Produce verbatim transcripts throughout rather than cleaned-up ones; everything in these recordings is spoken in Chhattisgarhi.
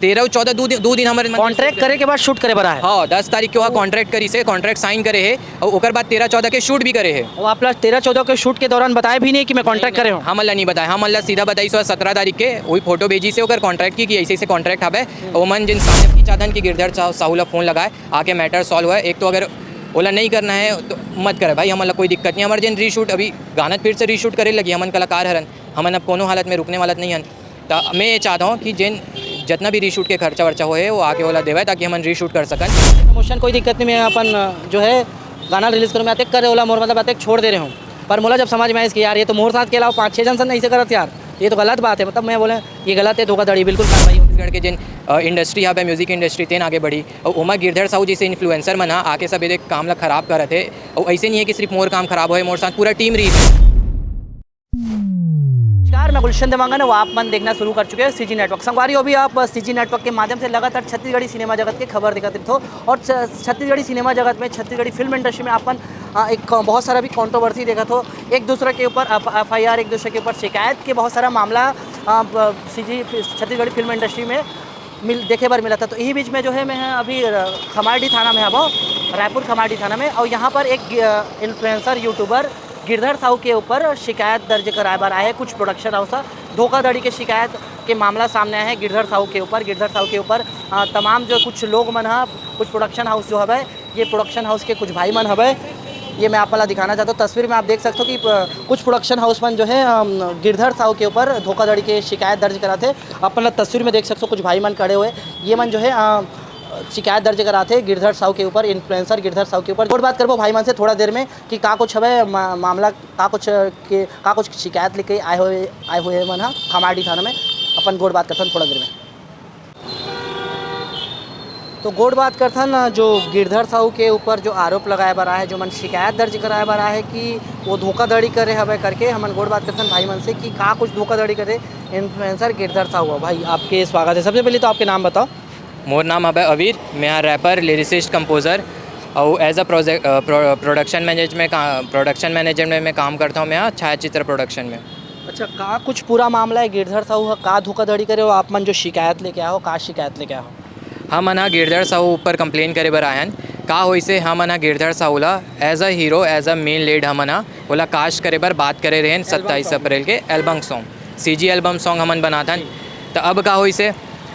तेरह अउ चौदह, दू दिन, दू दिन हमर मन से कॉन्ट्रैक्ट shoot करे के बाद शूट करे बर आए। हाँ, दस तारीख के वहाँ कॉन्ट्रैक्ट करिस हे, कॉन्ट्रैक्ट साइन करे हे, अउ ओकर बाद तेरह चौदह के शूट भी करे हे। अउ आप ला तेरह चौदह के शूट के दौरान बताए भी नहीं कि मैं कॉन्ट्रैक्ट करे हूँ? हमन ला नहीं बताए, हमन ला सीधा बताइस हे सत्रह तारीख के, वही फोटो भेजिस हे ओकर कॉन्ट्रैक्ट की, कि ऐसे ऐसे कॉन्ट्रैक्ट हवे। ओमन जिन सामने की चाहथन कि गिरधर साहू, साहू ला फोन लगाए, आके मैटर सॉल्व होए। एक तो अगर ओला नहीं करना है तो मत करे भाई, हमन ला कोई दिक्कत नहीं। हमर जिन रीशूट, अभी गाना फिर से रीशूट करे लगी, हमन कलाकार हरन, हमन अब कोनो हालत में रुकने वाला नहीं हन। त मैं ये चाहता हूँ कि जिन, जितना भी रीशूट के खर्चा वर्चा होए, वो आके ओला देवे, ताकि हमन रीशूट कर सकन। प्रमोशन कोई दिक्कत नहीं, मैं अपन, अ, जो है गाना रिलीज करूँ, मैं अतेक करे ओला मोर, मतलब, अतेक छोड़ दे रहे हूँ। पर मोला जब समझ में आइस कि यार, ये तो मोर साथ के अलावा पाँच छः जन से नहीं से करत यार, ये तो गलत बात है। मतलब, मैं बोले, ये गलत है, धोखाधड़ी, बिल्कुल कार्रवाई हो। छत्तीसगढ़ के जिन, अ, इंडस्ट्री हवे, म्यूजिक इंडस्ट्री, तेन आगे बढ़ी। अउ ओमा गिरधर साहू जैसे इन्फ्लुएंसर मन ह आके सब एदे काम ला खराब करत हे। अउ ऐसे नहीं है कि सिर्फ मोर काम खराब होए, मोर साथ पूरा टीम रही। नमस्कार, मैं गुलशन देवांगन, वो आप मन देखना शुरू कर चुके हैं सीजी नेटवर्क। संगवारी, अभी आप सीजी नेटवर्क के माध्यम से लगातार छत्तीसगढ़ी सिनेमा जगत के खबर देखत रहिथो, और छ-, छत्तीसगढ़ी सिनेमा जगत में, छत्तीसगढ़ी फिल्म इंडस्ट्री में आप मन, अ, एक बहुत सारा भी कंट्रोवर्सी देखत हो, एक दूसरे के ऊपर एफ आई आर, एक दूसरे के ऊपर शिकायत के बहुत सारा मामला, अ, ब-, सीजी छत्तीसगढ़ी फिल्म इंडस्ट्री में मिल, देखे बर मिलत हे। तो यही बीच में जो है, मैं अभी, अ, खमारडी थाना में हवो, रायपुर खमारडी थाना में, और यहाँ पर एक, अ, इन्फ्लुएंसर यूट्यूबर गिरधर साहू के ऊपर शिकायत दर्ज कराए बर आए हे कुछ प्रोडक्शन हाउस ह। धोखाधड़ी के शिकायत के मामला सामने आए हे गिरधर साहू के ऊपर। गिरधर साहू के ऊपर, अ, तमाम जो कुछ लोग मन ह, कुछ प्रोडक्शन हाउस जो हवय, ये प्रोडक्शन हाउस के कुछ भाई मन हवय, ये मैं आप मन ला दिखाना चाहता हूँ। तस्वीर में आप देख सकते हो कि प-, कुछ प्रोडक्शन हाउस मन जो है, अम, गिरधर साहू के ऊपर धोखाधड़ी के शिकायत दर्ज कराथे। आप मन ला तस्वीर में देख सकते हो, कुछ भाई मन खड़े हुए, ये मन जो है, अ, शिकायत दर्ज कराथे गिरधर साहू के ऊपर, इन्फ्लुएंसर गिरधर साहू के ऊपर। गोठ बात करबो भाई मन से थोड़ा देर में कि का कुछ हवे मा-, मामला, का कुछ के, का कुछ शिकायत लेके आए हुए, आए हुए मन ह खमारडी थाना में। अपन गोठ बात करथन थोड़ा देर में। तो गोठ बात करथन, जो गिरधर साहू के ऊपर जो आरोप लगाए बर आए हे, जो मन शिकायत दर्ज कराए बर आए हे कि वो धोखाधड़ी करे हवे करके, हमन गोठ बात करथन भाई मन से कि का कुछ धोखाधड़ी करे इन्फ्लुएंसर गिरधर साहू ह। भाई, आपके स्वागत है। सबसे पहले तो आपके नाम बताओ। मोर नाम हवे अवीर, मैं हा रैपर, लिरिसिस्ट, कंपोजर, अउ as a project, a, pro-, production manage में का-, प्रोडक्शन मैनेजर में मैं काम करता हूँ, मैं हा छायाचित्र प्रोडक्शन में। अच्छा, का कुछ पूरा मामला है गिरधर साहू ह, का धोखाधड़ी करे हो, आप मन जो शिकायत लेके आए हो, का शिकायत लेके आए हो? हमन ह गिरधर साहू ऊपर कंप्लेन करे बर आए हन। का होइसे, हमन ह गिरधर साहू ला as a hero, as a main lead हमन ह ओला कास्ट करे बर बात करे रहेन सत्ताईस अप्रैल के album song, CG album song हमन बनाथन। त अब का होइसे,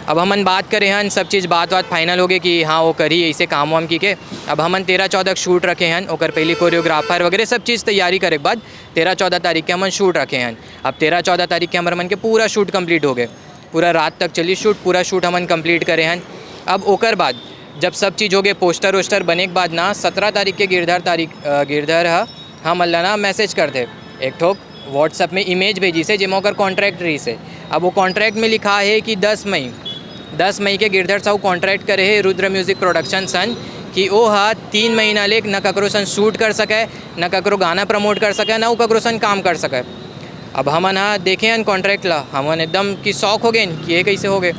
अब हमन बात करे हन, सब चीज़ बात बात फाइनल हो गए कि हाँ, वो करी ऐसे काम वाम की के। अब हमन तेरह चौदह के शूट रखे हन, ओकर पहली कोरियोग्राफर वगैरह सब चीज़ तैयारी करे के बाद तेरह चौदह तारीख के हमन शूट रखे हन। अब तेरह चौदह तारीख के हमर मन के पूरा शूट कंप्लीट हो गए, पूरा रात तक चली शूट, पूरा शूट हमन कंप्लीट करे हन। अब ओकर बाद जब सब चीज़ हो गए, पोस्टर वोस्टर बने के बाद ना, सत्रह तारीख के गिरधर तारीख, अ, गिरधर ह हमन ला ना मैसेज कर दे, एक ठोक WhatsApp में इमेज भेजिस हे, जेमा ओकर कॉन्ट्रैक्ट रहिस हे। अब वो कॉन्ट्रैक्ट में लिखा है कि दस मई, दस मई के गिरधर साहू कॉन्ट्रैक्ट करे हे रुद्र म्यूजिक प्रोडक्शन सन, कि ओ ह तीन महीना ले न ककरो सन शूट कर सके, न ककरो गाना प्रमोट कर सके, न वो ककरो सन काम कर सके। अब हमन ह देखे हन कॉन्ट्रैक्ट ला, हमन एकदम कि शॉक हो गए कि ये कैसे हो गए।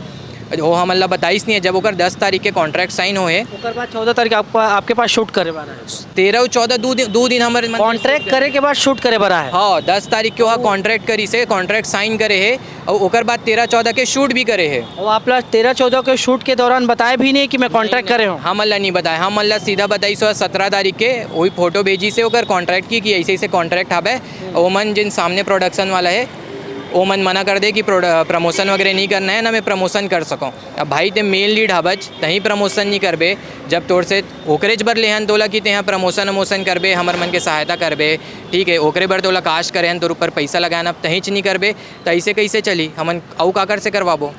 वो हमन ला बताइस नहीं है, जब ओकर दस तारीख के कॉन्ट्रैक्ट साइन होए, ओकर बाद चौदह तारीख आपका, आपके पास शूट करे वाला है। तेरह और चौदह, दू दिन, दू दिन हमर मन कॉन्ट्रैक्ट करे के बाद शूट करे बर आए। हाँ, दस तारीख के वहाँ कॉन्ट्रैक्ट करिस हे, कॉन्ट्रैक्ट साइन करे हे, और ओकर बाद तेरह चौदह के शूट भी करे हे। और आप ला तेरह चौदह के शूट के दौरान बताए भी नहीं कि मैं कॉन्ट्रैक्ट करे हूँ? हमन ला नहीं बताए, हमन ला सीधा बताइस हे सत्रह तारीख के, वही फोटो भेजिस हे ओकर कॉन्ट्रैक्ट की, कि ऐसे ऐसे कॉन्ट्रैक्ट हवे। ओमन जिन सामने प्रोडक्शन वाला है, ओमन मना कर दे कि प्रोड-, प्रमोशन वगैरह नहीं करना है, ना मैं प्रमोशन कर सकूँ। अब भाई, ते मेन लीड हबच, तहीं प्रमोशन नहीं करबे, जब तोर से ओकरेच बर लेहन तोला कि तेहा प्रमोशन वमोशन करबे, हमर मन के सहायता करबे, ठीक है, ओकरे बर तोला कास्ट करे हन, तोर ऊपर पैसा लगाए हन, अब तहींच नहीं करबे, त ऐसे कैसे चली? हमन अउ काकर से करवाबो?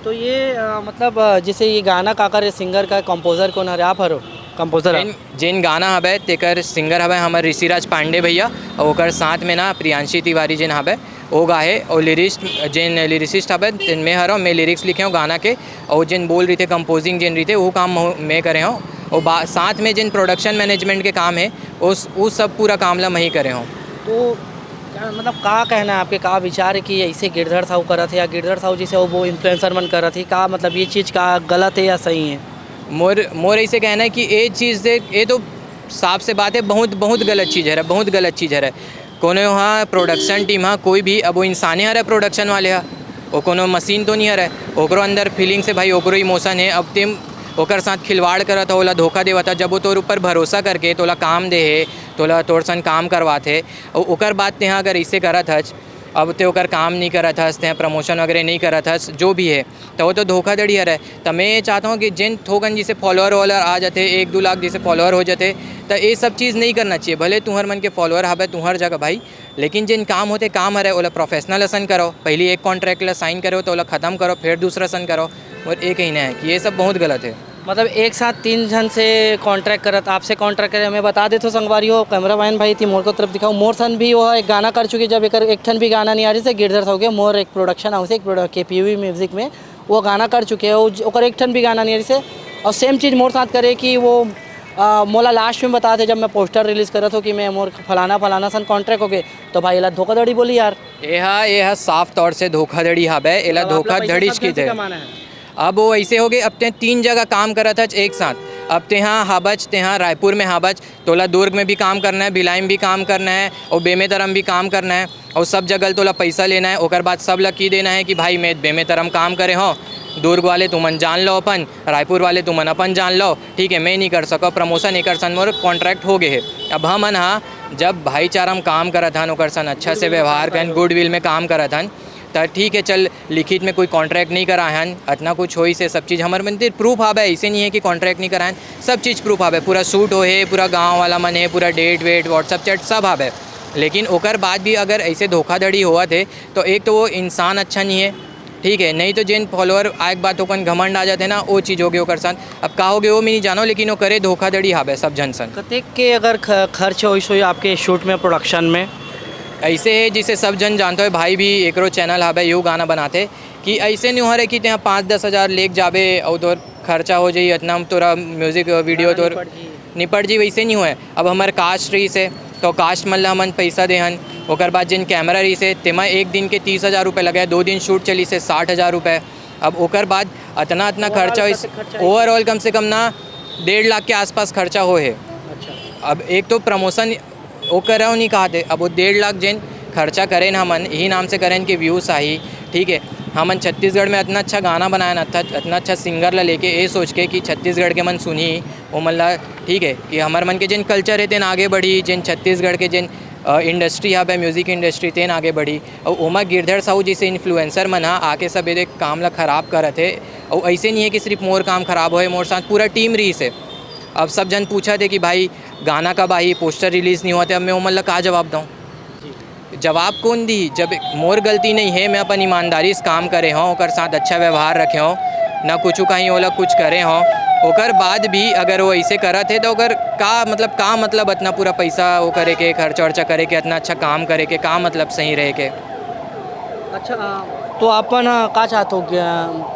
तो ये, अ, मतलब, अ, जैसे ये गाना काकर, ये सिंगर का कंपोजर कौन हरे? आप हरो कंपोजर? जेन, जेन गाना हवे, तेकर सिंगर हवे हमर ऋषिराज पांडे भैया, और ओकर साथ में ना प्रियांशी तिवारी जेन हवे, वो गाहे, और लिरिस्ट, जेन लिरिसिस्ट हवे, तेन मैं हरो, मैं लिरिक्स लिखे हूँ गाना के, और जेन बोल रही थे, कंपोजिंग जेन रही थे, वो काम महू-, मैं करे हूँ। और बा-, साथ में जेन प्रोडक्शन मैनेजमेंट के काम है, उस, वो सब पूरा काम ला मैं ही करे हूँ। तो क्या, मतलब, का कहना है आपके, का विचार है कि ऐसे गिरधर साहू करत है या गिरधर साहू जैसे वो, वो इन्फ्लुएंसर मन करत है, का, मतलब, ये चीज़ का गलत है या सही है? मोर, मोर ऐसे कहना है कि ये चीज़ दे, ये तो साफ से बात है, बहुत, बहुत गलत चीज़ है, बहुत गलत चीज़ है। कोनो हा प्रोडक्शन टीम हा, कोई भी, अब वो इंसाने हरे प्रोडक्शन वाले हा, वो कोनो मशीन तो नहीं हरे, ओकरो अंदर फीलिंग्स हे भाई, ओकरो इमोशन हे। अब तें ओकर साथ खिलवाड़ करत हो, ओला धोखा देवत हो। जब वो तोर ऊपर भरोसा करके तोला काम दे हे, तोला तोर सन काम करवात हे, अउ ओकर बाद तेहा अगर ऐसे करत हच, अब तें ओकर काम नहीं करत हस, तेहा प्रमोशन वगैरह नहीं करत हस, जो भी हे, तो वो तो धोखाधड़ी हरे। तो मैं ये चाहता हूँ कि जिन थोकन जैसे फॉलोअर वॉलोअर आ जाते, एक दो लाख जैसे फॉलोअर हो जाते, तो ये सब चीज़ नहीं करना चाहिए। भले तुहर मन के फॉलोअर हवे तुहर जगह भाई, लेकिन जेन काम होथे, काम हरे, ओला प्रोफेशनल असन करो। पहली एक कॉन्ट्रैक्ट ला साइन करो, तो ओला खत्म करो, फिर दूसरा असन करो। और एक ही ना है कि ये सब बहुत गलत है। मतलब, एक साथ तीन झन से कॉन्ट्रैक्ट करत, आपसे कॉन्ट्रैक्ट करे, मैं बता देथों संगवारी हो, कैमरा मैन भाई थी, मोर को तरफ दिखाओ, मोर सन भी वो एक गाना कर चुके, जब एक, एक ठन भी गाना नहीं आ रही से, गिरधर साहू के, मोर एक प्रोडक्शन हाउस है, एक केपीवी म्यूजिक में वो गाना कर चुके हैं, वो ज-, ओकर एक ठन भी गाना नहीं आ रही से। और सेम चीज़ मोर साथ करे कि वो, आ, मोला लास्ट में बता थे, जब मैं पोस्टर रिलीज करत हो कि मैं मोर फलाना फलाना सन कॉन्ट्रैक्ट हो गए, तो भाई ला धोखाधड़ी बोली यार। एहा, एहा साफ तौर से धोखाधड़ी हाबे, एला मतलब, आप लोग पैसा धोखाधड़ीच सब जन से कहिथे। कमाना है। अब वो ऐसे हो गए, अब ते तीन जगह काम करत हच एक साथ। अब तेहा हाबच, तेहा रायपुर में हाबच, तोला दुर्ग में भी काम करना है, भिलाई में भी काम करना है, और बेमेतरा में भी काम करना है, और सब जगह तोला पैसा लेना है। ओकर बाद सब ला की देना है कि भाई, मैं बेमेतरा में काम करे हो, दुर्ग वाले तुमन जान लो अपन, रायपुर वाले तुमन अपन जान लो, ठीक है, मैं नहीं कर सको प्रमोशन, एकर सन मोर कॉन्ट्रैक्ट हो गए है। अब हमन हा जब भाईचारा में काम करत हन, ओकर सन अच्छा से व्यवहार करन, गुडविल में काम करत हन, त ठीक है, चल, लिखित में कोई कॉन्ट्रैक्ट नहीं कराए हन, अतना कुछ होइस हे, सब चीज़ हमर मन तीर प्रूफ हाबे, ऐसे नहीं है कि कॉन्ट्रैक्ट नहीं कराए हन, सब चीज़ प्रूफ हाबे, पूरा शूट हो हे, पूरा गांव वाला मन हे, पूरा डेट वेट, WhatsApp चैट सब हाबे। लेकिन ओकर बाद भी अगर ऐसे धोखाधड़ी होवत हे, तो एक तो वो इंसान अच्छा नहीं है, ठीक है, नहीं तो जेन फॉलोअर आए के बाद ओकन घमंड आ जाते ना, वो चीज़ हो गई ओकर साथ। अब का हो गए वो मैं नहीं जानो, लेकिन वो करे धोखाधड़ी हाबे सब झन सन। कतेक के अगर ख-, खर्च होइस होही आपके शूट में, प्रोडक्शन में? ऐसे है, जिसे सब झन जानते हो, भाई भी एकरो चैनल हाबे, यू गाना बनाते, कि ऐसे नहीं हो रहे कि तेहा पाँच दस हज़ार लेके जाबे और तोर खर्चा हो जाई, इतना में तोरा म्यूजिक वीडियो गाना तोर निपट जी। निपट जी, वैसे नहीं हुए। अब हमारे कास्ट रही से, तो कास्ट मन ला हमन पैसा देहन, ओकर बाद जिन कैमरा रही से, तेमा एक दिन के तीस हज़ार रुपये लगे, दो दिन शूट चली से साठ हज़ार रुपये। अब ओकर बाद अतना, अतना overall खर्चा होइस, कतेक खर्चा होइस? Overall कम से कम ना डेढ़ लाख के आसपास खर्चा हो है। अच्छा। अब एक तो प्रमोशन वो करे हो नहीं कहाते, अब वो डेढ़ लाख जेन खर्चा करेन हमन, यही नाम से करेन कि व्यूज आही, ठीक है। हमन छत्तीसगढ़ में इतना अच्छा गाना बनाए ना, अतना, इतना अच्छा सिंगर ला लेके, ये सोच के कि छत्तीसगढ़ के मन सुनही, वो मन ला, ठीक है, कि हमर मन के जेन कल्चर है तेन आगे बढ़ी, जेन छत्तीसगढ़ के जेन, अ, इंडस्ट्री हाबे, म्यूजिक इंडस्ट्री, तेन आगे बढ़ी। और ओमा गिरधर साहू जैसे इन्फ्लुएंसर मन हा आके सब ये काम ला खराब करत है। और ऐसे नहीं है कि सिर्फ मोर काम खराब होए, मोर साथ पूरा टीम रही से। अब सब जन पूछा थे कि भाई, गाना कब आही, पोस्टर रिलीज नहीं होते, अब मैं ओमन ला का जवाब दूँ? जवाब कौन दी? जब मोर गलती नहीं है, मैं अपन ईमानदारी से काम करे हों, ओकर साथ अच्छा व्यवहार रखे हों, ना कुछ कहीं ओला कुछ करे हों, ओकर बाद भी अगर वो ऐसे करत है तो ओकर का मतलब, का मतलब इतना पूरा पैसा वो करे के, खर्चा वर्चा करे के, इतना अच्छा काम करे के का मतलब सही रहे के? अच्छा, आ, तो अपन, आ, का चाहत हो, आ,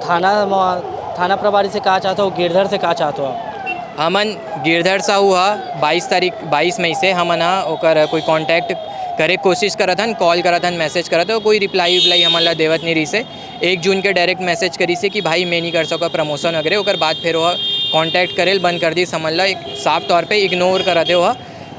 थाना म-, थाना प्रभारी से का चाहत हो, गिरधर से का चाहत हो आप? हमन गिरधर साहू ह बाईस तारीख, बाईस मई से हमन ह ओकर कोई कॉन्टैक्ट करे कोशिश करत हन, कॉल करत हन, मैसेज करत हन, कोई रिप्लाई विप्लाई हमन ला देवत नहीं रहिसे। एक जून के डायरेक्ट मैसेज करिसे कि भाई मैं नहीं कर सका प्रमोशन वगैरह, ओकर बाद फिर वो कॉन्टैक्ट करेल बंद कर दिस, हमन ला एक साफ तौर पे इग्नोर करत हे वो।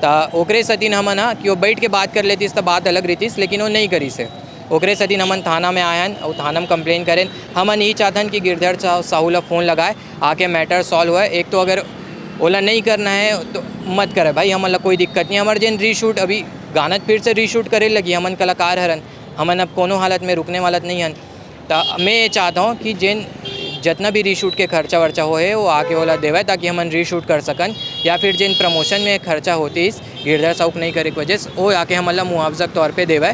त ओकरे सतीन हमन ह कि वो बैठ के बात कर लेतिस त बात अलग रहितिस, लेकिन वो नहीं करिसे। ओकरे सतीन हमन थाना में आए हन और थाना में कंप्लेन करेन। हमन यही चाहतन कि गिरधर साहू, साहू ला फोन लगाए, आके मैटर सॉल्व होए। एक तो अगर ओला नहीं करना है तो मत करे भाई, हमन ला कोई दिक्कत नहीं। हमर जेन रीशूट, अभी गाना फिर से रीशूट करे लगी, हमन कलाकार हरन, हमन अब कोनो हालत में रुकने वाला नहीं हन। त मैं ये चाहता हूँ कि जेन जितना भी रीशूट के खर्चा वर्चा होए वो आके ओला देवे, ताकि हमन रीशूट कर सकन, या फिर जेन प्रमोशन में खर्चा होतिस गिरधर साहू के नहीं करे के वजह से, वो आके हमन ला मुआवजा के तौर पे देवे।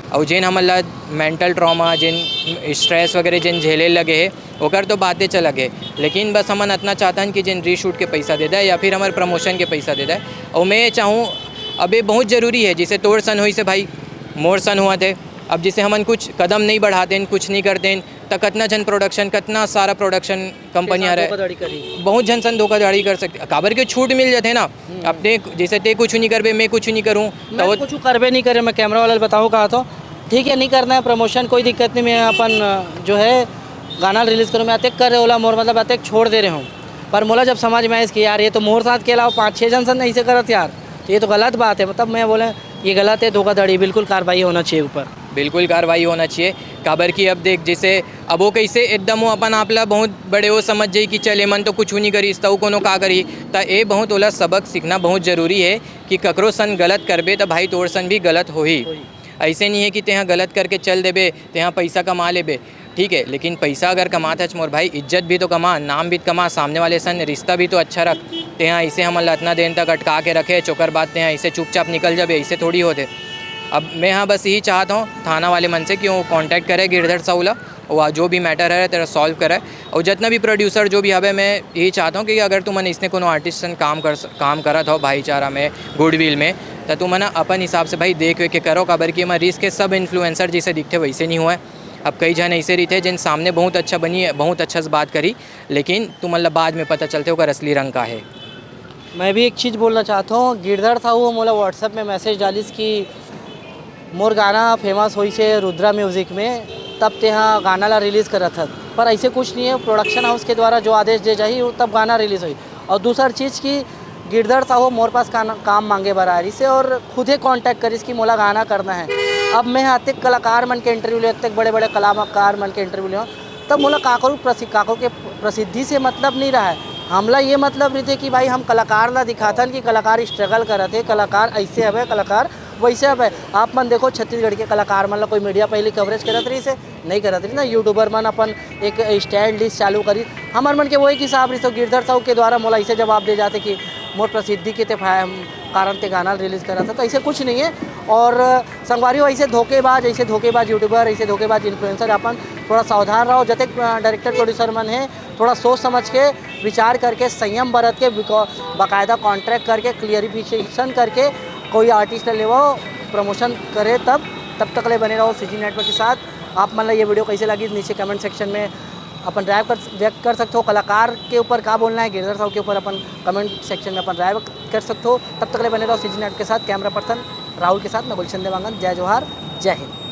और जेन हमन ला मेंटल ट्रॉमा, जेन स्ट्रेस वगैरह जेन झेले लगे है, ओकर तो बातें चलग है, लेकिन बस हमन इतना चाहतन कि जेन रीशूट के पैसा दे दे या फिर हमारे प्रमोशन के पैसा दे दे। और मैं ये चाहूँ, अब ये बहुत ज़रूरी है, जैसे तोर सन होइसे भाई, मोर सन हुआ थे, अब जैसे हमन कुछ कदम नहीं बढ़ाते हैं, कुछ नहीं करते हैं, त कतना झन प्रोडक्शन, कतना सारा प्रोडक्शन कंपनी आ रहा है, धोखाधड़ी करी। बहुत झन सन धोखाधड़ी कर सकते, काबर के छूट मिल जाते ना। हम्म। अपने जैसे ते कुछ नहीं करबे, मैं कुछ नहीं करूँ, मैं तो वो कुछ करबे नहीं करे। मैं कैमरा वाला बताऊँ कहा तो ठीक है, नहीं करना है प्रमोशन, कोई दिक्कत नहीं। मैं अपन, अ, जो है गाना रिलीज करूँ, मैं अतेक करे ओला मोर मतलब अतेक छोड़ दे रहे हूँ। पर मोला जब समझ में आइस कि यार ये तो मोर साथ के अलावा पाँच छः जन सन ऐसे करत यार, तो ये तो गलत बात है। मतलब मैं बोले ये गलत है, धोखाधड़ी, बिल्कुल कार्रवाई होना चाहिए ऊपर। बिल्कुल कार्रवाई होना चाहिए। काबर कि अब देख, जैसे अब वो कैसे एकदम वो अपन आप ला बहुत बड़े वो समझ जाई कि चल, एमन तो कुछ नहीं करिस, त वो कोनो का करी। त ए बहुत ओला सबक सीखना बहुत जरूरी है कि ककरो सन गलत करबे त भाई, तोर सन भी गलत होही। ऐसे नहीं है कि तेहा गलत करके चल देबे, तेहा पैसा कमा लेबे, ठीक है, लेकिन पैसा अगर कमात हच मोर भाई, इज्जत भी तो कमा, नाम भी कमा, सामने वाले सन रिश्ता भी तो अच्छा रख। तेहा ऐसे हमन ला अतना दिन तक अटका के रखे, ओकर बाद तेहा ऐसे चुपचाप निकल जाबे, ऐसे थोड़ी होथे। अब मैं हाँ बस यही चाहत हूँ थाना वाले मन से कि वो कॉन्टैक्ट करे गिरधर साहू ला, वो जो भी मैटर है तेरा सॉल्व करे। और जितना भी प्रोड्यूसर जो भी हवे, मैं यही चाहता हूँ कि अगर तुमन इसने कोनो आर्टिस्ट सन काम कर काम करत हो भाईचारा में, गुडविल में, त तुमन अपन हिसाब से भाई देख वेख के करो, काबर कि एमा रिस्क है। सब इन्फ्लुएंसर जैसे दिखथे वैसे नहीं हुआ है। अब कई झन ऐसे रहिथे जिन सामने बहुत अच्छा बनी, बहुत अच्छा से बात करी, लेकिन तुमन ला बाद में पता चलथे ओकर असली रंग का है। मैं भी एक चीज़ बोलना चाहता हूँ, गिरधर साहू मोला WhatsApp में मैसेज डालिस कि मोर गाना फेमस होइस हे रुद्रा म्यूजिक में, तब तेहा गाना ला रिलीज करत हस, पर ऐसे कुछ नहीं है। प्रोडक्शन हाउस के द्वारा जो आदेश दे जाही, वो तब गाना रिलीज होही। और दूसर चीज़ कि गिरधर साहू मोर पास का, काम मांगे बर आ रहिस हे और खुदे कॉन्टैक्ट करिस कि मोला गाना करना है। अब मैं अतेक कलाकार मन के इंटरव्यू ले, अतेक बड़े बड़े कलाकार मन के इंटरव्यू ले, तब मोला काकरो प्रसि-, काकरो के प्रसिद्धि से मतलब नहीं रहा है। हमला ये मतलब रहिथे कि भाई, हम कलाकार ला दिखाथन कि कलाकार स्ट्रगल करत हे, कलाकार ऐसे हवे, कलाकार वैसे हवे। आप मन देखो, छत्तीसगढ़ के कलाकार मन ला कोई मीडिया पहले कवरेज करत रहिस हे? नहीं करत रहिस ना। यूट्यूबर मन अपन एक स्टैंड लिस्ट चालू करी, हमर मन के वही हिसाब रहिस। तो गिरधर साहू के द्वारा मोला ऐसे जवाब दे जाथे कि मोर प्रसिद्धि के ते फा-, कारण ते गाना रिलीज करत हस, तो ऐसे कुछ नहीं है। और संगवारी हो, ऐसे धोखेबाज, ऐसे धोखेबाज यूट्यूबर, ऐसे धोखेबाज इन्फ्लुएंसर, अपन थोड़ा सावधान रहो। जतेक, अ, डायरेक्टर प्रोड्यूसर मन है, थोड़ा सोच समझ के, विचार करके, संयम बरत के, बिकॉ-, बाकायदा कॉन्ट्रैक्ट करके, क्लियरिफिकेशन करके कोई आर्टिस्ट ला लेवो, प्रमोशन करे तब। तब तक ले बने रहो सीजी नेटवर्क के साथ। आप मन ला ये वीडियो कैसे लगी, नीचे कमेंट सेक्शन में अपन राय कर, व्यक्त कर सकते हो। कलाकार के ऊपर का बोलना है, गिरधर साहू के ऊपर अपन कमेंट सेक्शन में अपन राय व्यक्त कर सकते हो। तब तक ले बने रहो सीजी नेट के साथ। कैमरा पर्सन राहुल के साथ मैं गुलशन देवांगन। जय जोहार, जय हिंद।